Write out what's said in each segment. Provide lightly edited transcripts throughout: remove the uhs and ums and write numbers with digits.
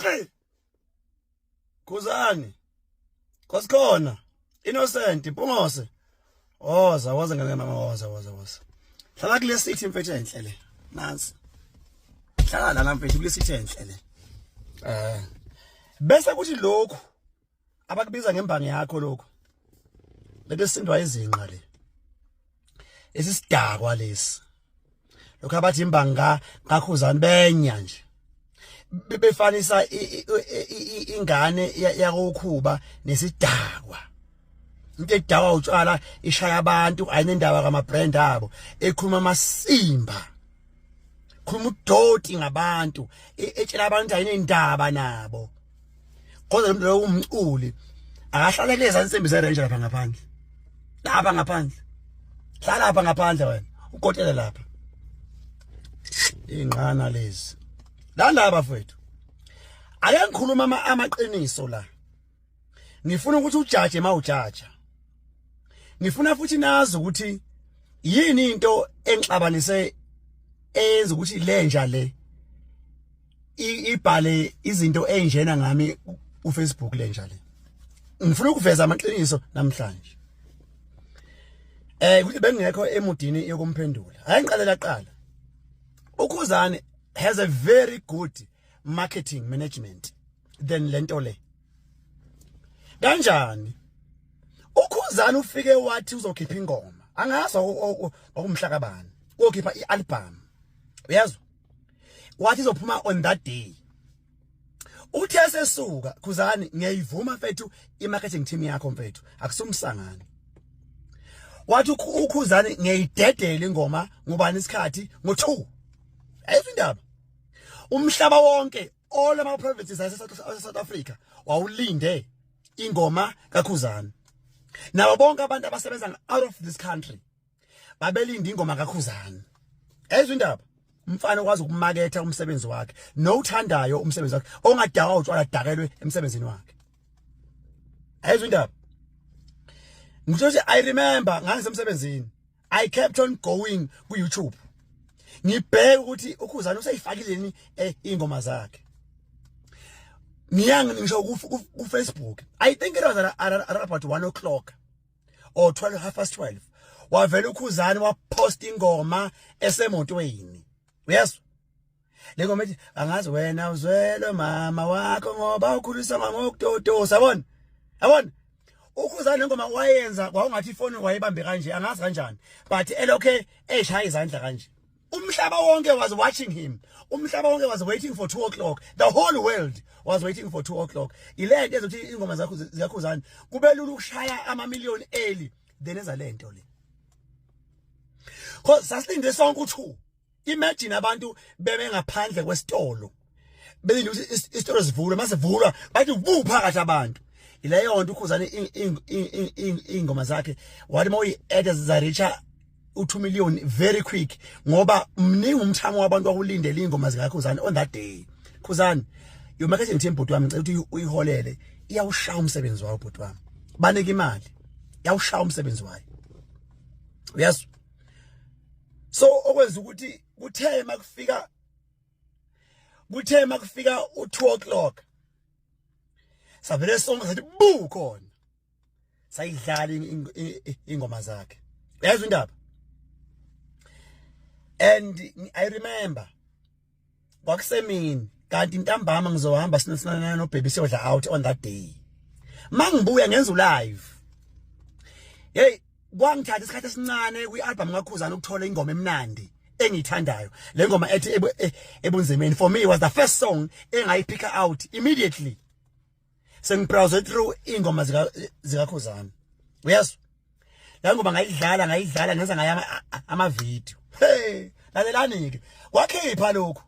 Godfrey, Khuzani, Nkosikhona, Innocent, Mpungose. Woza, woza ngane mama, woza, woza, woza. Hlala kule city mfethu enhle le. Nansi. Hlala lana mfethu kule city enhle le. Eh. Bese kuthi lokhu abakubiza ngembangi yakho lokhu. Lento sindwa izinqa le. Esisidakwa lesi. Lokho abathi imbanga kaKhuzani benya nje befanisa ingane yakoKhuba nesidakwa, into edakwa utshwala, ishaya abantu, ayinendaba kama brand abo, ekhuluma amasimba, khuluma udoti ngabantu, etshela abantu ayinendaba nabo. Kodwa lo muntu lowo umculi, akahlale kuleza nsimbi zeRange lapha ngaphandle, lapha ngaphandle. Hlala lapha ngaphandle wena, ukotele lapha ingqana lezi la ndaba. Bafethu, ake ngikhuluma amaqiniso la. Ngifuna ukuthi ujaje mawujaja, ngifuna futhi nazi ukuthi yini into engixabanise, eyenza ukuthi lenja le ibhale izinto ezinjena ngami uFacebook. Lenja le, ngifuna ukuveza amaqiniso namhlanje ukuthi bengekho emudini yokumphendula. Hayi, ngiqalela qala, uKhuzani has a very good marketing management than lento le. Kanjani? UKhuzani ufike wathi uzokhipha ingoma, angazi okumhla kabani, uyokhipha ialbum, uyazwa, wathi izophuma on that day. Uthi esesuka Khuzani, ngiyayivuma mfethu i-marketing team yakho mfethu, akusumsangano. Wathi uKhuzani, ngiyayidedela ingoma ngubani isikhathi, ngo2. Ayizwa indaba, umhlaba wonke, all ama provinces ase South Africa wawulinde ingoma kaKhuzani. Nabo bonke abantu abasebenza out of this country babelinde ingoma kaKhuzani. Ezwe indaba, umfana okwazi ukumaketha umsebenzi wakhe nowuthandayo umsebenzi wakhe, ongadakwa utshwala, dakelwe emsebenzini wakhe. Ayizwe indaba, ngisho ukuthi I remember ngangisemsebenzini, I kept on going ku YouTube ngibheke ukuthi uKhuzani useyifakile ni ingoma zakhe. Ngiyangi ngisho ku Facebook, I think it was at about 1 o'clock or 12, half past 12, wavela uKhuzani wapost ingoma esemotweni. Uyezwa le ngoma ethi angazi wena uzwele mama wakho ngoba ukhulisa ngokutotosa. Yabona, yabona, uKhuzani lengoma wayenza kwawungathi ifoni wayibambe kanje, angazi kanjani, but elokhe eshaya izandla kanje. Umhlaba wonke was watching him, umhlaba wonke was waiting for 2 o'clock, the whole world was waiting for 2 o'clock. Ile nto ezothi ingoma zakho zikaKhuzani kube lula ukushaya ama million early then eza lento le, cause sasilinde sonke u2. Imagine abantu beme ngaphandle kwesitolo belinde ukuthi isitolo sivulwe, masivulwa bathi bu phakathi abantu. Ileyo nto uKhuzani, ingoma zakhe wathi mawuyi-add zareacha u2 million very quick, ngoba mningi umthamo wabantu wakulindela ingoma zikaKhuzani on that day. Khuzani, your marketing team, bhuti wami, ngicela ukuthi uyiholele, iyawushaya umsebenzi wayo bhuti wami. Banike imali, iyawushaya umsebenzi wayo, uyazwa. So okwenza ukuthi kuthe makufika u2 o'clock, savele sonke sathi bu khona, sayidlala ingoma zakhe. Uyazwa indaba, and I remember kwakusemini, kanti ntambama ngizohamba sinosinana nobaby siyodla out on that day. Mangibuya ngenza ulive. Hey, kwangithatha isikhathi esincane kwi-album kaKhuzani ukuthola ingoma emnandi engiyithandayo, le ngoma ethi Ebunzimeni. For me it was the first song engayipick out immediately sengibrowse through ingoma zikaKhuzani. Uyazwa la ngoma, ngayidlala, ngayidlala, ngenza ngayo ama video. Hey, lalelani ke, wakhipha lokhu.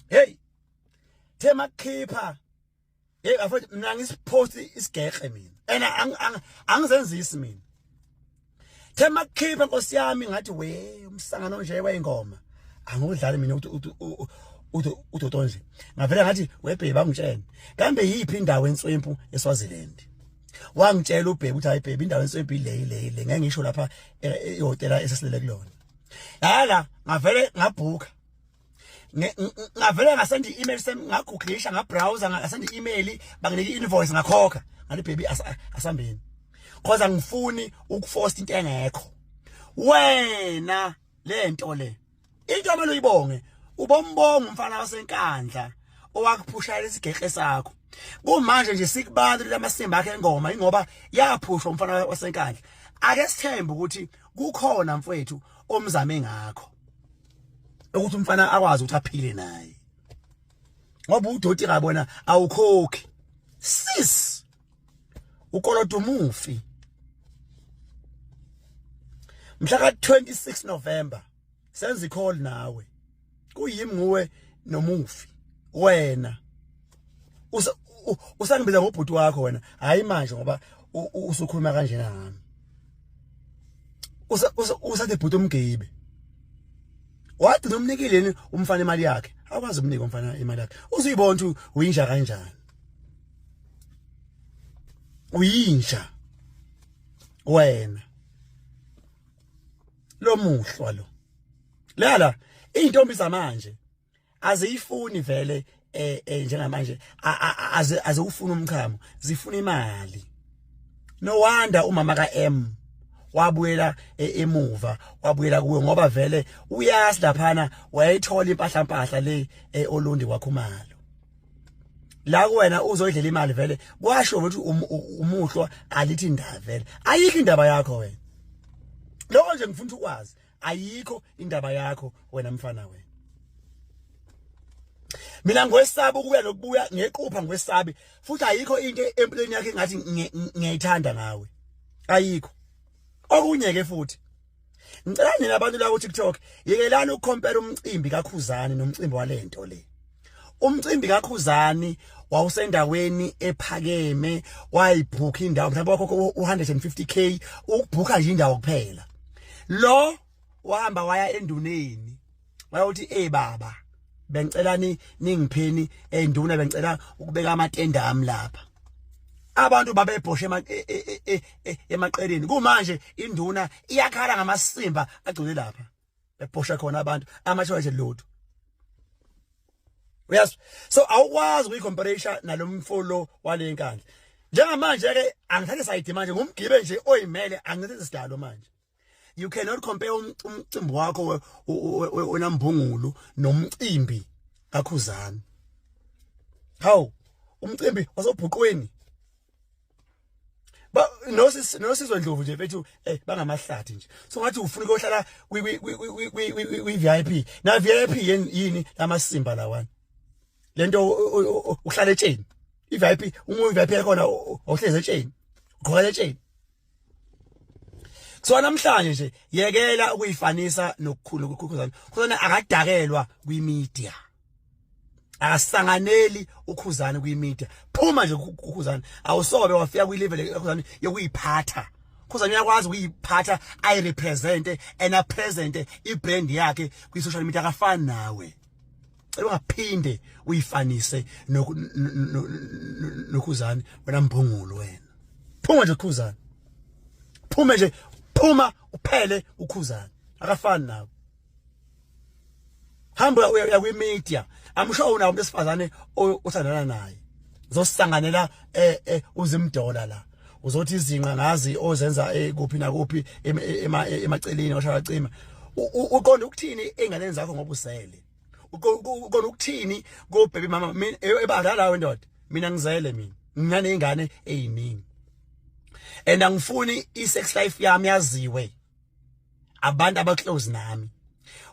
Hey, thema khipha. Hey bafethu, mina ngisipost isigeqe mina and angizenzisi mina. Thema khipha, nkosi yami, ngathi we umsangano nje weyingoma, angudlali mina ukuthi uthi udoto nje. Ngavela ngathi, "Webheki, bangitshene kambe yiphi indawo enswempu eSwaziland?" Wangitshela ubheki ukuthi, "Hayi bheki, indawo enswempu ile, ile, ile." Ngeke ngisho lapha ihhotela esesilele kulona. Yala, ngavele ngabhuka. Ngavele ngasenda i-email sem, ngagooglisha, ngabrowser, ngasenda i-email, banginika i-invoice, ngakhokha, ngathi baby, asambeni, cause angifuni ukuforce into engekho. Wena lento le, into amele uyibonge, ubombonga umfana waseNkandla owakuphusha lesigeqe sakho. Kumanje nje sikubantu lamasimba akhe engoma, ingoba yaphushwa umfana waseNkandla. Ake sithembe ukuthi kukhona, mfowethu, omzame ngakho ukuthi umfana akwazi ukuthi aphile naye, ngoba udoti kabona awukhokhi sis, ukoloda umufi. Mhla ka 26 November senza i-call nawe, kuyimi nguwe nomufi. Wena usangibiza ngobhuti wakho wena, hayi manje ngoba usukhuluma kanjena ngami, usathi bhuti umgibe. Wathi nomnikile umfana imali yakhe, akwazi umnika umfana imali yakhe. Uzuyibona ukuthi uyinja kanjani, uyinja wena. Lo muhlwa lo lala, intombi zamanje aziyifuni vele njengamanje, azewufuna umchamo, zifuna imali. No wonder umama kaM wabuyela emuva, wabuyela kuwe, ngoba vele uyazi laphana wayithola impahla, mpahla le eOlundi kwaKhumalo. La kuwena uzoyidlela imali vele, kwasho ukuthi umuhlwa alithi indaba vele, ayikho indaba yakho wena. Lokho nje ngifuna ukwazi, ayikho indaba yakho wena mfana wena. Mina ngwesaba ukuya nokubuya ngequpha, ngwesabi futhi. Ayikho into empilweni yakhe engathi ngiyayithanda ngawe, ayikho. Okunye ke futhi, ngicela nina abantu la ku TikTok, yekelani ukucompare umcimbi kaKhuzani nomcimbi walento le. Umcimbi kaKhuzani wawusendaweni ephakeme, wayibhukha indawo, mhlawumbe wakhokha u150K ukubhukha nje indawo kuphela. Lo wahamba waya enduneni, wayothi, "Eh baba, bengicela ni ningipheni enduna, bengicela ukubeka amatende ami lapha." Abantu babebhoshe emaqeleni. Kumanje induna iyakhala ngamasimba agcwele lapha bebhosha khona abantu, ama-toilet lutho, uyazi. So awukwazi ukuyicomparation nalomfolo wale Nkandla. Njengamanje ke angithathe side manje, ngumgibe nje oyimele, angithathe sidalo manje. You cannot compare umcimbi wakho wenambungulu nomcimbi kaKhuzani. Hawu, umcimbi wasobhuqweni ba noSizwe Ndlovu nje mfethu, bangamahlathi nje. So ngathi ufuna ukuyohlala kwi kwi VIP na VIP yini lamasimba lawana lento, uhlala etsheni i VIP. Uma i VIP yakhona awuhlezi etsheni, ugqoka etsheni. So namhlanje nje yekela ukuyifanisa nokukhulu kuKhuzani. Khuzani akadakelwa kwi-media, akasanganeli uKhuzani kwi-media. Phuma nje kuKhuzani, awusobe wafika kwi-level kaKhuzani yokuyiphatha. Khuzani uyakwazi ukuyiphatha, ayirepresente and apresente i-brand yakhe kwi-social media, akafani nawe. Cela ungaphinde uyifanise noKhuzani wena mbungulu wena. Phuma nje Khuzani, phume nje, phuma uphele. UKhuzani akafani nawe. Hamba uya kwi-media, I'm sure unawo umuntu esifazane othandana naye, zosanganela uzimdola la, uzothi izinqa ngazi ozenza kuphi nakuphi emaceleni oshaya cima. Uqonda ukuthini enganeni zakho ngoba usele? Uqonda ukuthini ko baby mama ebadala we ndoda? Mina ngizele, mina nginanezingane eziningi and angifuni i-sex life yami yaziwe abantu abaclose nami.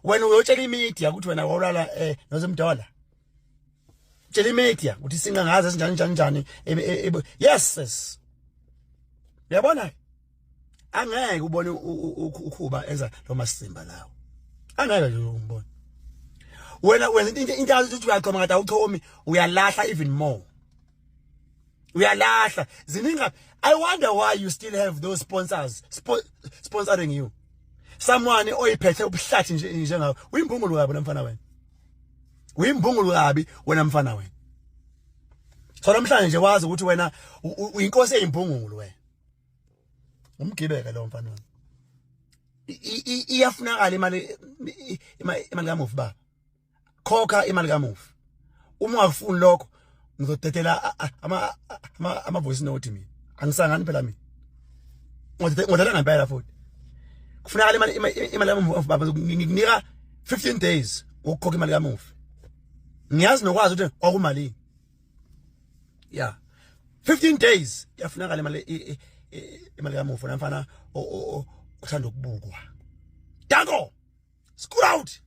Wena uyotshela imedia ukuthi wena wawulala nozimdola, tshela imedia ukuthi sinqa ngaze sinjani njani njani. Yes sis, uyabona, angeke ubone ukhuba enza lo masimba lawo, angeke nje umbone. Wena wenza into azi ukuthi uyachoma, kade awuchomi, uyalahla even more, uyalahla ziningi. I wonder why you still have those sponsors sponsoring you, someone oyiphethe ubuhlathi nje njengawe. Uyimbungulu kabi mfana wena, uyimbungulu kabi wena mfana wena. So namhlanje nje wazi ukuthi wena uyinkosi eyimbungulu wena. Umgibeke lo mfana wena. Iyafunakala imali, imali kamufi baba. Khokha imali kamufi. Uma ungakufuni lokho, ngizodedela ama voice note. Mina angisangani phela, mina ngodedela ngempela. Futhi kufunakala imali kamufi, baba. Ngikunika 15 days ukukhokha imali kamufi. Ngiyazi nokwazi ukuthi kwakumalini. Yeah, 15 days iyafunakala imali kamufi. Namfana othanda ukubukwa, danko, screw out.